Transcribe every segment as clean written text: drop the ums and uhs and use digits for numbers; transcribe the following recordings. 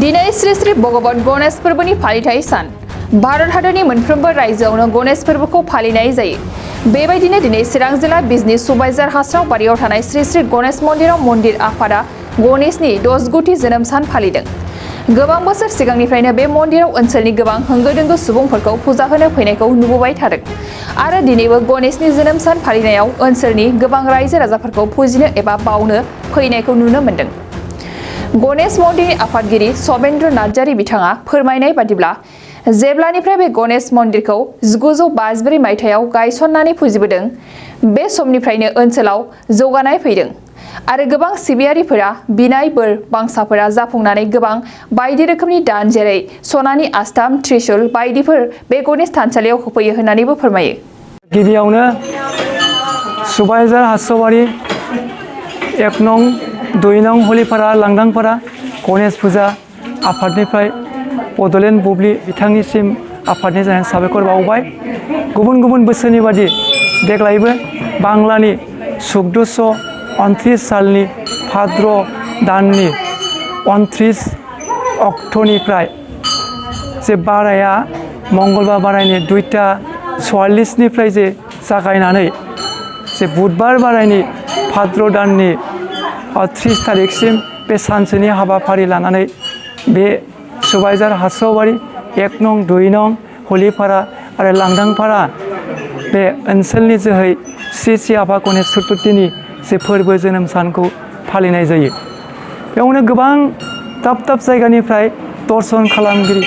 दिनै श्री श्री भगवत गणेश फोरबोनि फालिथाय सान भारत हादरनि मोनफ्रोमबो रायजोआवनो गणेश फोरबोखौ फालिनाय जायो। बेबायदिनो दिनै चिरां जिल्ला बिजनी सुबाइजार हास्रावबारियाव थानाय श्री श्री गणेश मन्दिराव मन्दिर आफादा गणेशनि 10गुथि जोनोम सान फालिदों। गोबां बोसोर सिगांनिफ्रायनो बे मन्दिराव ओनसोलनि गोबां होंगो दोंगो सुबुंफोरखौ फुजा होनो फैनायखौ नुबोबाय थादों आरो दिनैबो गणेशनि जोनोम सान फालिनायाव ओनसोलनि गोबां रायजो राजाफोरखौ फुजिनो एबा बावनो फैनायखौ नुनो मोन्दों। गणेश मन्दिरनि आफादगिरि सवेन्द्र नार्जारी बिथाङा फोरमायनाय बादिब्ला जेब्लानिफ्राय बे गणेश मन्दिरखौ 1954 मायथाइयाव गायसननानै फुजिबोदों बे समनिफ्रायनो ओनसोलाव जौगानाय फैदों आरो गोबां सिबियारिफोरा बिनाय बोर बांसाफोरा जाफुंनानै गोबां बायदि रोखोमनि दान जेरै सनानि आस्थाम त्रिशूल बायदिफोर बे गणेश थानसालियाव होफैयो होननानैबो फोरमायो। गिबियावनो सुबाइजार हास्रावबारि 1 नं 2 नं हलिपारा लांदांपारा गणेश फुजा आफादनिफ्राय बड'लेण्ड बुब्लि बिथांनिसिम आफादनि जानाय साबायखर बावबाय। गुबुन गुबुन बोसोरनि बादि देग्लायबो बांलानि सुक्द'स 29 सालनि भाद्र दाननि 29 अक्ट'निफ्राय जे बाराया मंगलबार बारायनि 2:44 जे जागायनानै जे बुधबार बारायनि भाद्र दाननि 30 तारिखसिम बे सानसेनि हाबाफारि लानानै बे सुबाइजार हास्रावबारि 1 नं 2 नं हलिपारा आरो लांदांपारा बे ओनसोलनि जोहै श्री श्री आफा गणेश चतुर्थीनि जे फोरबो जोनोम सानखौ फालिनाय जायो। बेयावनो गोबां दाब दाब जायगानिफ्राय दर्शन खालामगिरि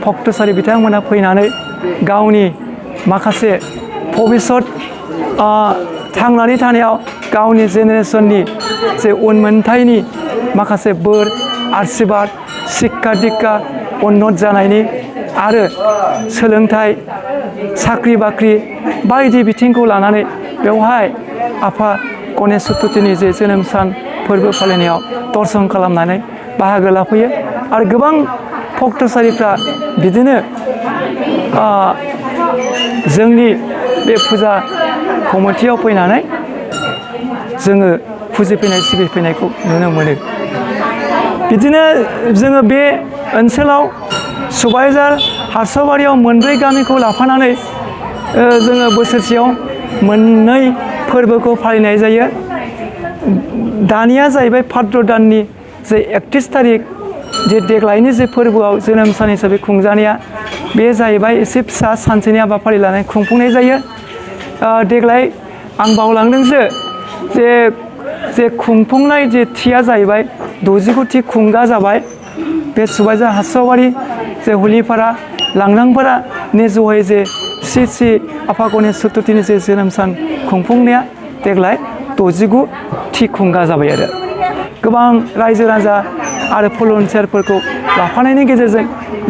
भक्तसारि बिथांमोना फैनानै गावनि माखासे भबिष्यत थांनानै थानायाव गावनि जेनेरेशननि जे उनमोनथायनि माखासे बोर आशीर्बाद शिक्षा दीक्षा उन्नत जानायनि आरो सोलोंथाइ साख्रि बाख्रि बायदि बिथिंखौ लानानै बेवहाय आफा गणेश चतुर्थीनि जे जोनोम सान फोरबो फालिनायाव दर्शन खालामनानै बाहागो लाफैयो आरो गोबां भक्तसारिफ्रा बिदिनो जोंनि बे फुजा कमिटियाव फैनानै जोङो फुजिफैनाय सिबिफैनायखौ नुनो मोनो। बिदिनो जोङो बे ओनसोलाव सुबाइजार हास्रावबारियाव 2 गामिखौ लाफानानै जोङो बोसोरसेयाव 2 फोरबोखौ फालिनाय जायो। दानिया जाहैबाय भाद्र दाननि जे 31 तारिख जे देग्लायनि जे फोरबोआव जोनोम सान हिसाबै खुंजानाया बे जाहैबाय एसे फिसा सानसेनि हाबाफारि लानानै खुंफुंनाय जायो। देग्लाय आं बावलांदोंसो जे खुंफुंनाय जे थिया जाहैबाय 60गुथि खुंगा जाबाय। बे सुबाइजार हास्रावबारि जे हलिपारा लांदांपारा नि जहै जे श्री श्री आफा गणेश चतुर्थीनि जे जोनोम सान खुंफुंनाया देग्लाय 69थि खुंगा जाबाय आरो गोबां रायजो राजा आरो भलुन्टियारफोरखौ लाफानायनि गेजेरजों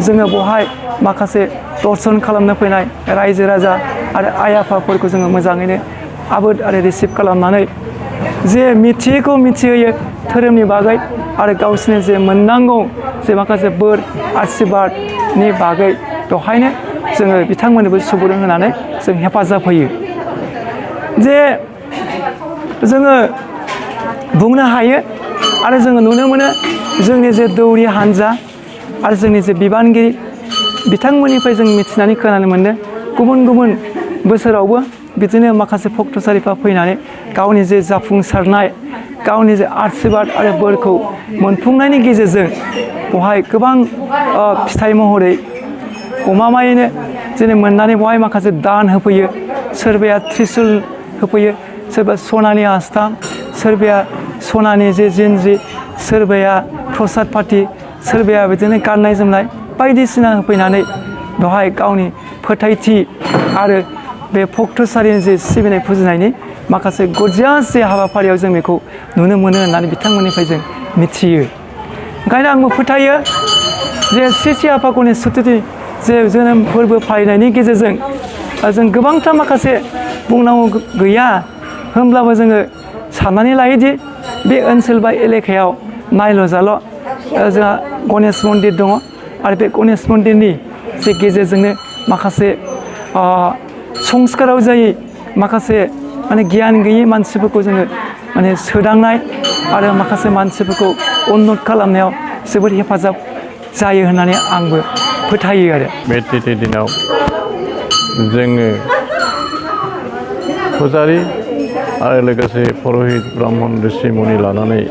जोङो बेवहाय माखासे दर्शन खालामनो फैनाय रायजो राजा आरो आइ आफाफोरखौ जोङो मोजाङैनो आबोद आरो रिसिभ खालामनानै जे मिथियैखौ मिथिहोयो धोरोमनि बागै आरो गावसोरनि जे मोननांगौ जे माखासे बोर आशीर्बादनि बागै बेवहायनो जोङो बिथांमोननोबो सुबुरुन होनानै जों हेफाजाब होयो। जे जोङो बुंनो हायो आरो जोङो नुनो मोनो जोंनि जे दौरि हान्जा आरो जोंनि जे बिबानगिरि बिथांमोननिफ्राय जों मिथिनानै खोनानो मोनो गुबुन गुबुन बोसोरावबो बिदिनो माखासे भक्तसारिफ्रा फैनानै गावनि जे जाफुंसारनाय गावनि जे आशीर्बाद आरो बोरखौ मोनफुंनायनि गेजेरजों बेवहाय गोबां फिथाइ महरै गमामायैनो जेरै मोननानै बेवहाय माखासे दान होफैयो। सोरबाया त्रिशूल होफैयो, सोरबा सनानि आस्थाम, सोरबाया सनानि जे जिन्ज्रि, सोरबाया प्रसाद पाति, सोरबाया बिदिनो गाननाय जोमनाय बायदिसिना होफैनानै बेवहाय गावनि फोथायथि आरो बे भक्तसारिनि जे सिबिनाय फुजिनायनि माखासे गरजियास जे हाबाफारियाव जों बेखौ नुनो मोनो होननानै बिथांमोननिफ्राय जों मिथियो। ओंखायनो आंबो फोथायो जे श्री श्री आफा गणेश चतुर्थी जे जोनोम फोरबो फालिनायनि गेजेरजों जों गोबांथार माखासे बुंनांगौ गैया होमब्लाबो जोङो साननानै लायोदि बे ओनसोल बा एलेकायाव नायल' जाल' जोंहा गणेश मन्दिर दङ आरो बे गणेश मन्दिरनि जे गेजेरजोंनो माखासे संस्काराव जायै माखासे माने गियान गैयै मानसिफोरखौ जोङो माने सोदांनाय आरो माखासे मानसिफोरखौ उन्नत खालामनायाव जोबोद हेफाजाब जायो होननानै आंबो फोथायो आरो। बे तिथि दिनाव जोङो फुजारि आरो लोगोसे पुर'हित ब्राह्मण ऋषि मुनि लानानै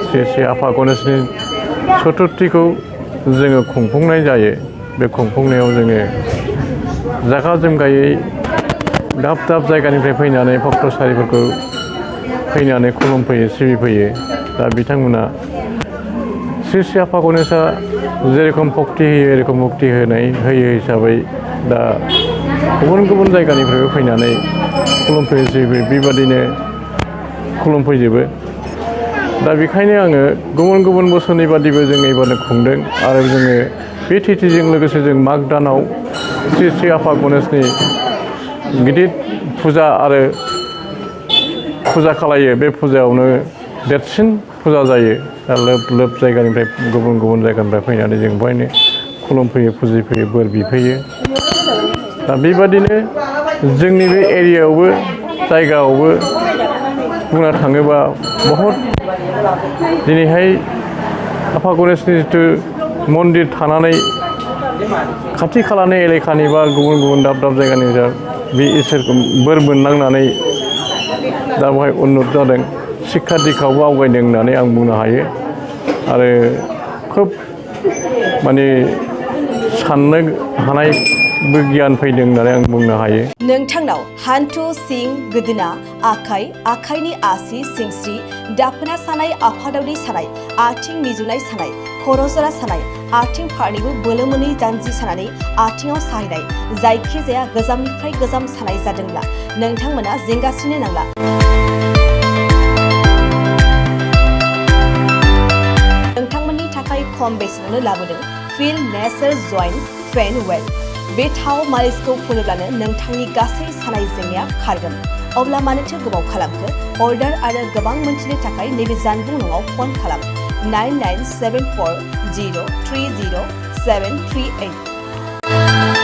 श्री श्री आफा गणेशनि चतुर्थीखौ जोङो खुंफुंनाय जायो। बे खुंफुंनायाव जोङो जागा जोमगायै दाब दाब जायगानिफ्राय फैनानै भक्तसारिफोरखौ फैनानै खुलुमफैयो सिबिफैयो। दा बिथांमोना श्री श्री आफा गणेशआ जेरखम भक्ति होयो एरखम मुक्ति होयो हिसाबै दा गुबुन गुबुन जायगानिफ्रायबो फैनानै खुलुमफैयो सिबिफैयो बेबादिनो खुलुमफैजोबो। दा बेखायनो आङो गुबुन गुबुन बोसोरनि बादिबो जों एबारनो खुंदों आरो जोङो बे तिथिजों लोगोसे जों माग दानाव श्री श्री आफा गणेशनि गिदिर फुजा आरो फुजा खालायो। बे फुजायावनो देरसिन फुजा जायो। दा लोब लोब जायगानिफ्राय गुबुन गुबुन जायगानिफ्राय फैनानै जों बेवहायनो खुलुमफैयो फुजिफैयो बोर बिफैयो। दा बेबादिनो जोंनि बे एरियायावबो जायगायावबो बुंनो थाङोबा बहुद दिनैहाय आफा गणेशनि जिथु मन्दिर थानानै खाथि खालानि एलेकानि बा गुबुन गुबुन दाब दाब जायगानि बे इसोरखौ बोर मोननांनानै दा बेवहाय उन्नत जादों। शिक्षा दिक्षायावबो आवगायदों होननानै आं बुंनो हायो आरो खोब माने साननो हानायबो गियान फैदों होननानै आं बुंनो हायो। नोंथांनाव हान्थु सिं गोदोना आखाइनि आसि सिंस्रि दाफोना सानाय आफादावदै सानाय आथिं मिजुनाय सानाय खर' जरा सानाय आथिं फारनैबो बोलो मोनै जानजि सानानै आथिङाव साहैनाय जायखिजाया गोजामनिफ्राय गोजाम सानाय जादोंब्ला नोंथांमोना जिंगासिनो नांला। नोंथांमोननि थाखाय खम बेसेनावनो लाबोदों फिल नेचार जइन्ट पेन वेल। बे थाव मालिसखौ फुनोब्लानो नोंथांनि गासै सानाय जेंनाया खारगोन। अब्ला मानोथो गोबाव खालामखो? अर्डार आरो गोबां मोनथिनो थाखाय नैबे जानबुं नङाव फन खालाम 9974030738।